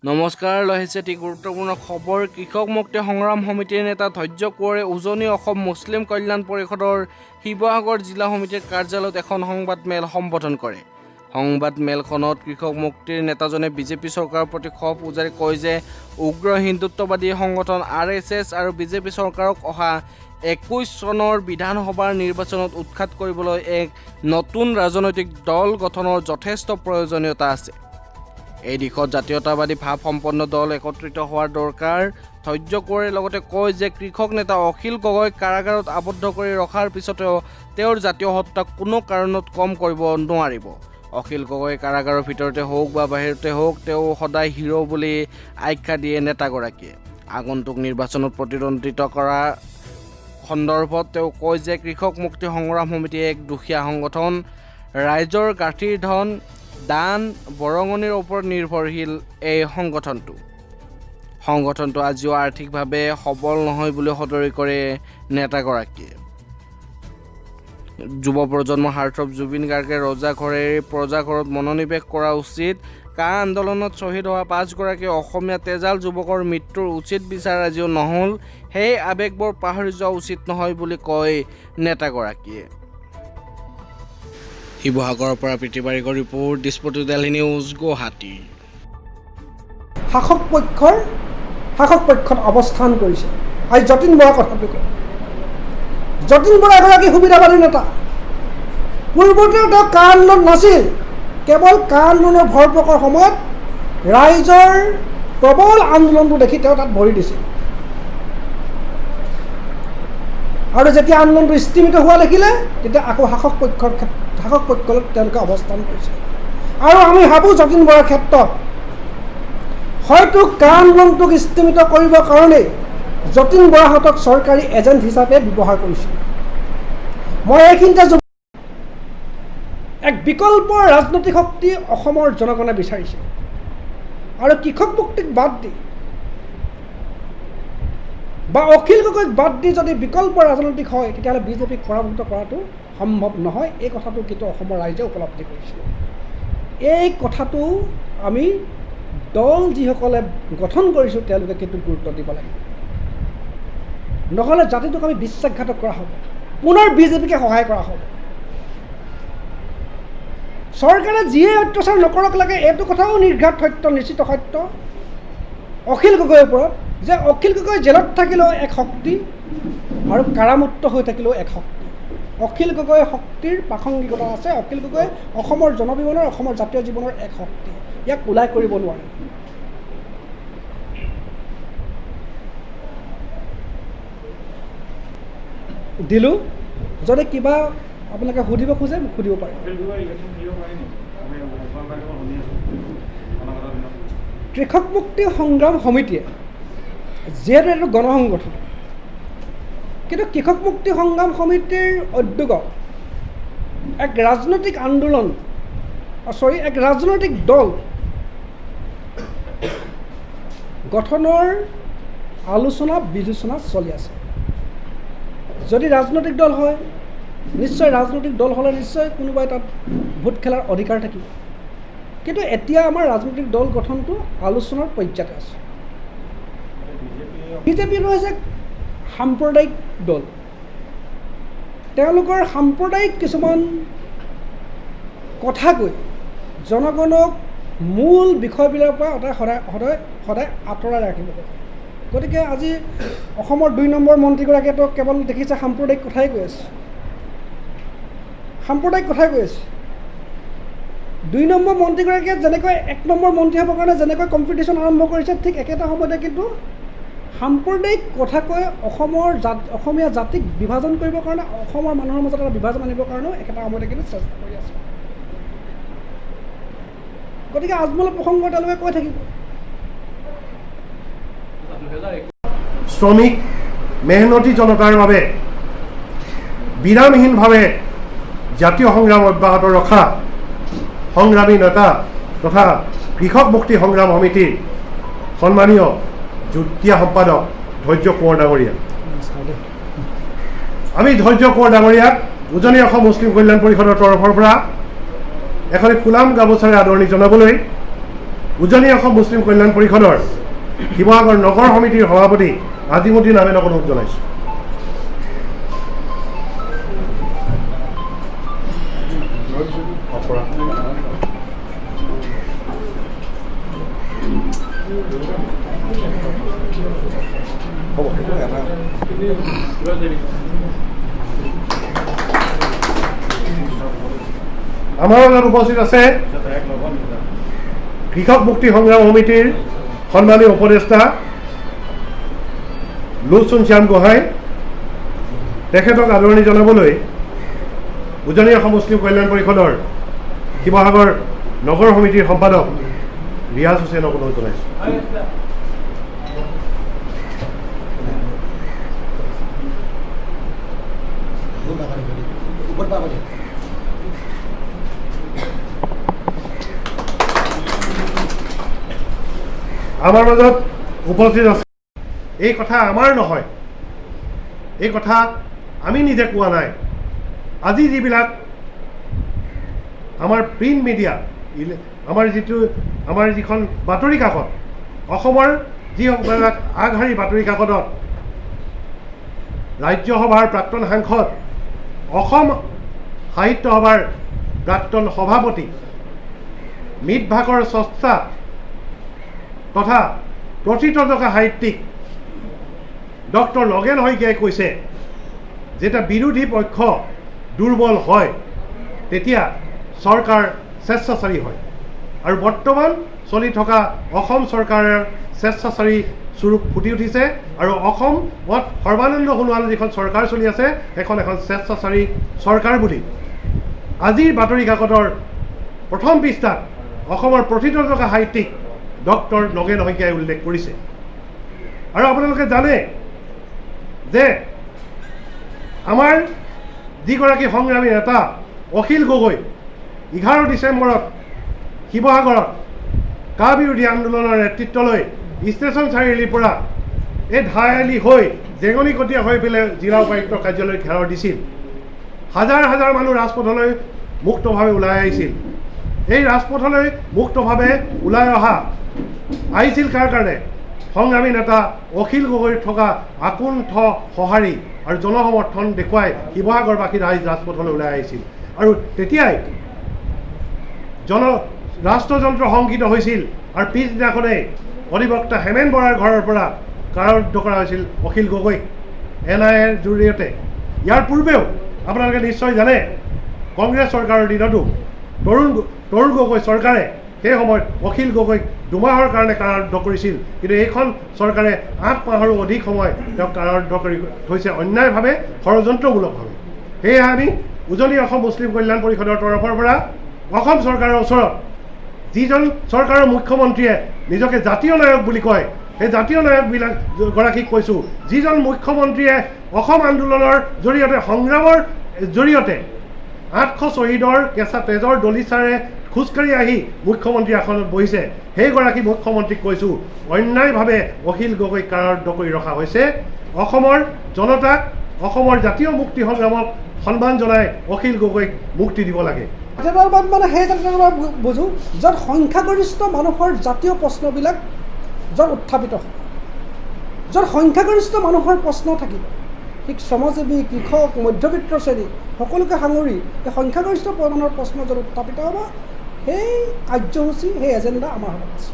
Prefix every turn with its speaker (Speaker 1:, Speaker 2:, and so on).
Speaker 1: নমস্কাৰ, লৈ আহিছে অতি গুৰুত্বপূৰ্ণ খবৰ। কৃষক মুক্তি সংগ্ৰাম সমিতিৰ নেতা ধৈৰ্য কোঁৱৰে উজনি অসম মুছলিম কল্যাণ পৰিষদৰ শিৱসাগৰ জিলা সমিতিৰ কাৰ্যালয়ত এখন সংবাদমেল সম্বোধন কৰে। সংবাদ মেলখনত কৃষক মুক্তিৰ নেতাজনে বিজেপি চৰকাৰৰ প্ৰতি ক্ষোভ উজাৰি কয় যে উগ্ৰ হিন্দুত্ববাদী সংগঠন আৰএছএছ আৰু বিজেপি চৰকাৰক অহা 21 চনৰ বিধানসভাৰ নিৰ্বাচনত উৎখাত কৰিবলৈ এক নতুন ৰাজনৈতিক দল গঠনৰ যথেষ্ট প্ৰয়োজনীয়তা আছে। এই দিশত জাতীয়তাবাদী ভাৱসম্পন্ন দল একত্ৰিত হোৱাৰ দৰকাৰ। ধৈৰ্য কোঁৱৰে লগতে কয় যে কৃষক নেতা অখিল গগৈক কাৰাগাৰত আবদ্ধ কৰি ৰখাৰ পিছতেও তেওঁৰ জাতীয় সত্তাক কোনো কাৰণত কম কৰিব নোৱাৰিব। অখিল গগৈ কাৰাগাৰৰ ভিতৰতে হওক বা বাহিৰতে হওক, তেওঁ সদায় হিৰ' বুলি আখ্যা দিয়ে নেতাগৰাকীয়ে। আগন্তুক নিৰ্বাচনত প্ৰতিদ্বন্দ্বিতা কৰা সন্দৰ্ভত তেওঁ কয় যে কৃষক মুক্তি সংগ্ৰাম সমিতি এক দুখীয়া সংগঠন। ৰাইজৰ গাঁঠিৰ ধন, দান বৰঙণিৰ ওপৰত নিৰ্ভৰশীল এই সংগঠনটো। সংগঠনটো আজিও আৰ্থিকভাৱে সবল নহয় বুলি সদৰি কৰে নেতাগৰাকীয়ে। যুৱ প্ৰজন্মৰ হাৰ্টথ্ৰব জুবিন গাৰ্গে ৰজা ঘৰে প্ৰজা ঘৰত মনোনিৱেশ কৰা উচিত। কা আন্দোলনত শ্বহীদ হোৱা পাঁচগৰাকী অসমীয়া তেজাল যুৱকৰ মৃত্যুৰ উচিত বিচাৰ আজিও নহ'ল, সেই আৱেগবোৰ পাহৰি যোৱা উচিত নহয় বুলি কয় নেতাগৰাকীয়ে। শিৱসাগৰৰ পৰা প্ৰীতি বাৰিকৰ ৰিপৰ্ট, দিছপুৰ দেলহি নিউজ, গুৱাহাটী।
Speaker 2: শাসক পক্ষৰ শাসক পক্ষত অৱস্থান কৰিছে। আজি যতীন বৰাৰ কথাটো কওঁ। যতীন বৰা এগৰাকী সুবিধাবাদী নেতা। পূৰ্বতে তেওঁ কা আন্দোলন নাছিল। কেৱল কা আন্দোলনৰ ভৰপকৰ সময়ত ৰাইজৰ প্ৰবল আন্দোলনটো দেখি তেওঁ তাত ভৰি দিছিল আৰু যেতিয়া আন্দোলনটো স্তিমিত হোৱা দেখিলে, তেতিয়া আকৌ শাসক পক্ষত তেওঁলোকে অৱস্থান কৰিছে। আৰু আমি ভাবোঁ, যতীন বৰাৰ ক্ষেত্ৰত হয়তো কা আন্দোলনটোক স্তিমিত কৰিবৰ কাৰণেই যতীন বৰাহঁতক চৰকাৰী এজেণ্ট হিচাপে ব্যৱহাৰ কৰিছিল। মই এইখিনিতে এক বিকল্প ৰাজনৈতিক শক্তি অসমৰ জনগণে বিচাৰিছে আৰু কৃষক মুক্তিক বাদ দি বা অখিল গগৈক বাদ দি যদি বিকল্প ৰাজনৈতিক হয়, তেতিয়াহ'লে বিজেপিক পৰাভূত কৰাটো সম্ভৱ নহয়। এই কথাটো কিন্তু অসমৰ ৰাইজে উপলব্ধি কৰিছে। এই কথাটো আমি দল যিসকলে গঠন কৰিছোঁ, তেওঁলোকে কিন্তু গুৰুত্ব দিব লাগিব। নহ'লে জাতিটোক আমি বিশ্বাসঘাতক কৰা হ'ব, পুনৰ বিজেপিকে সহায় কৰা হ'ব। চৰকাৰে যিয়ে অত্যাচাৰ নকৰক লাগে, এইটো কথাও নিৰ্ঘাত সত্য, নিশ্চিত সত্য অখিল গগৈৰ ওপৰত যে অখিল গগৈ জেলত থাকিলেও এক শক্তি আৰু কাৰামুক্ত হৈ থাকিলেও এক শক্তি। অখিল গগৈ শক্তিৰ প্ৰাসংগিকতা আছে। অখিল গগৈ অসমৰ জনজীৱনৰ, অসমৰ জাতীয় জীৱনৰ এক শক্তি। ইয়াক ওলাই কৰিব নোৱাৰে। দিলোঁ। যদি কিবা আপোনালোকে সুধিব খোজে, মোক সুধিব পাৰে। কৃষক মুক্তি সংগ্ৰাম সমিতিয়ে যিহেতু এইটো গণসংগঠন, কিন্তু কৃষক মুক্তি সংগ্ৰাম সমিতিৰ উদ্যোগত এক ৰাজনৈতিক আন্দোলন, চৰি, এক ৰাজনৈতিক দল গঠনৰ আলোচনা বিলোচনা চলি আছে। যদি ৰাজনৈতিক দল হয়, নিশ্চয় ৰাজনৈতিক দল হ'লে নিশ্চয় কোনোবাই তাত ভোট খেলাৰ অধিকাৰ থাকিব। কিন্তু এতিয়া আমাৰ ৰাজনৈতিক দল গঠনটো আলোচনাৰ পৰ্যায়তে আছে। বিজেপিটো হৈছে সাম্প্ৰদায়িক দল। তেওঁলোকৰ সাম্প্ৰদায়িক কিছুমান কথা কৈ জনগণক মূল বিষয়বিলাকৰ পৰা সদায় সদায় সদায় সদায় আঁতৰাই ৰাখিব খোজে। গতিকে আজি অসমৰ 2 নম্বৰ মন্ত্ৰীগৰাকীয়েতো কেৱল দেখিছে সাম্প্ৰদায়িক কথাই কৈ আছে, সাম্প্ৰদায়িক কথাই কৈ আছে। 2 নম্বৰ মন্ত্ৰীগৰাকীয়ে যেনেকৈ 1 নম্বৰ মন্ত্ৰী হ'বৰ কাৰণে যেনেকৈ কম্পিটিশ্যন আৰম্ভ কৰিছে, ঠিক একেটা সময়তে কিন্তু সাম্প্ৰদায়িক কথা কৈ অসমৰ অসমীয়া জাতিক বিভাজন কৰিবৰ কাৰণে, অসমৰ মানুহৰ মাজত এটা বিভাজন আনিবৰ কাৰণেও একেটা সময়তে কিন্তু চেষ্টা কৰি আছে। গতিকে আজমলৰ প্ৰসংগ তেওঁলোকে কৈ থাকিব।
Speaker 3: শ্ৰমিক মেহনতী জনতাৰ বাবে বিৰামহীনভাৱে জাতীয় সংগ্ৰাম অব্যাহত ৰখা সংগ্ৰামী নেতা তথা কৃষক মুক্তি সংগ্ৰাম সমিতিৰ সন্মানীয় যুটীয়া সম্পাদক ধৈৰ্য কোঁৱৰ ডাঙৰীয়া। আমি ধৈৰ্য কোঁৱৰ ডাঙৰীয়াক উজনি অসম মুছলিম কল্যাণ পৰিষদৰ তৰফৰ পৰা এখনি ফুলাম গামোচাৰে আদৰণি জনাবলৈ উজনি অসম মুছলিম কল্যাণ পৰিষদৰ শিৱসাগৰ নগৰ সমিতিৰ সভাপতি আজিমুদ্দিন আহমেদক অনুৰোধ জনাইছোঁ। আমাৰ মাজত উপস্থিত আছে কৃষক মুক্তি সংগ্ৰাম সমিতিৰ সন্মানীয় উপদেষ্টা লুচুন শ্যাম গোহাঁই। তেখেতক আদৰণি জনাবলৈ উজনি অসম মুছলিম কল্যাণ পৰিষদৰ শিৱসাগৰ নগৰ সমিতিৰ সম্পাদক ৰিয়াজ হুছেইনক অনুৰোধ জনাইছোঁ। আমাৰ মাজত উপস্থিত আছে, এই কথা আমাৰ নহয়, এই কথা আমি নিজে কোৱা নাই। আজি যিবিলাক আমাৰ প্ৰিণ্ট মিডিয়া, আমাৰ যিখন বাতৰি কাকত, অসমৰ যিবিলাক আগশাৰী বাতৰি কাকতত ৰাজ্যসভাৰ প্ৰাক্তন সাংসদ, অসম সাহিত্য সভাৰ প্ৰাক্তন সভাপতি, মৃদভাগৰ স্ৰষ্টা তথা প্ৰথিতযশা সাহিত্যিক ডক্টৰ নগেন শইকীয়াই কৈছে, যেতিয়া বিৰোধী পক্ষ দুৰ্বল হয় তেতিয়া চৰকাৰ স্বেচ্ছাচাৰী হয়, আৰু বৰ্তমান চলি থকা অসম চৰকাৰৰ স্বেচ্ছাচাৰী স্বৰূপ ফুটি উঠিছে। আৰু অসমত সৰ্বানন্দ সোণোৱাল যিখন চৰকাৰ চলি আছে সেইখন এখন স্বেচ্ছাচাৰী চৰকাৰ বুলি আজিৰ বাতৰি কাকতৰ প্ৰথম পৃষ্ঠাত অসমৰ প্ৰথিতযশা সাহিত্যিক ডক্টৰ নগেন শইকীয়াই উল্লেখ কৰিছে। আৰু আপোনালোকে জানে যে আমাৰ যিগৰাকী সংগ্ৰামী নেতা অখিল গগৈ 11 ডিচেম্বৰত শিৱসাগৰত কা বিৰোধী আন্দোলনৰ নেতৃত্ব লৈ ষ্টেচন চাৰিআলিৰ পৰা এই ধাইআলি হৈ জেঙনিকটীয়া হৈ পেলাই জিলা উপায়ুক্তৰ কাৰ্যালয় ঘেৰাও দিছিল। হাজাৰ হাজাৰ মানুহ ৰাজপথলৈ মুক্তভাৱে ওলাই আহিছিল। এই ৰাজপথলৈ মুক্তভাৱে ওলাই আহিছিল কাৰ কাৰণে? সংগ্ৰামী নেতা অখিল গগৈৰ থকা আকুণ্ঠ সঁহাৰি আৰু জনসমৰ্থন দেখুৱাই শিৱসাগৰবাসী ৰাইজ ৰাজপথলৈ ওলাই আহিছিল। আৰু তেতিয়াই ৰাষ্ট্ৰযন্ত্ৰ শংকিত হৈছিল আৰু পিছদিনাখনেই অধিবক্তা হেমেন বৰাৰ ঘৰৰ পৰা কাৰাৰুদ্ধ কৰা হৈছিল অখিল গগৈক NIAৰ জৰিয়তে। ইয়াৰ পূৰ্বেও আপোনালোকে নিশ্চয় জানে, কংগ্ৰেছ চৰকাৰৰ দিনতো তৰুণ গগৈ চৰকাৰে সেই সময়ত অখিল গগৈক 2 মাহৰ কাৰণে কাৰাৰুদ্ধ কৰিছিল। কিন্তু এইখন চৰকাৰে 8 মাহৰো অধিক সময় তেওঁক কাৰাৰুদ্ধ কৰি থৈছে অন্যায়ভাৱে, ষড়যন্ত্ৰমূলকভাৱে। সেয়েহে আমি উজনি অসম মুছলিম কল্যাণ পৰিষদৰ তৰফৰ পৰা অসম চৰকাৰৰ ওচৰত, যিজন চৰকাৰৰ মুখ্যমন্ত্ৰীয়ে নিজকে জাতীয় নায়ক বুলি কয়, সেই জাতীয় নায়কবিলাক গৰাকীক কৈছোঁ, যিজন মুখ্যমন্ত্ৰীয়ে অসম আন্দোলনৰ জৰিয়তে, সংগ্ৰামৰ জৰিয়তে 800 শ্বহীদৰ কেঁচা তেজৰ দলিচাৰে খোজকাঢ়ি আহি মুখ্যমন্ত্ৰী আসনত বহিছে, সেইগৰাকী মুখ্যমন্ত্ৰীক কৈছোঁ, অন্যায়ভাৱে অখিল গগৈক কাৰাৰুদ্ধ কৰি ৰখা হৈছে। অসমৰ জনতাক, অসমৰ জাতীয় মুক্তি সংগ্ৰামক সন্মান জনাই অখিল গগৈক মুক্তি দিব লাগে।
Speaker 2: জাতীয়তাবাদ মানে সেই জাতীয়তাবাদ বুজোঁ য'ত সংখ্যাগৰিষ্ঠ মানুহৰ জাতীয় প্ৰশ্নবিলাক য'ত উত্থাপিত হয়, য'ত সংখ্যাগৰিষ্ঠ মানুহৰ প্ৰশ্ন থাকিব, ঠিক শ্ৰমজীৱী, কৃষক, মধ্যবিত্ত শ্ৰেণী সকলোকে সাঙুৰি এই সংখ্যাগৰিষ্ঠ মানুহৰ প্ৰশ্ন য'ত উত্থাপিত হ'ব, সেই কাৰ্যসূচী, সেই এজেণ্ডা আমাৰ হাতত আছে।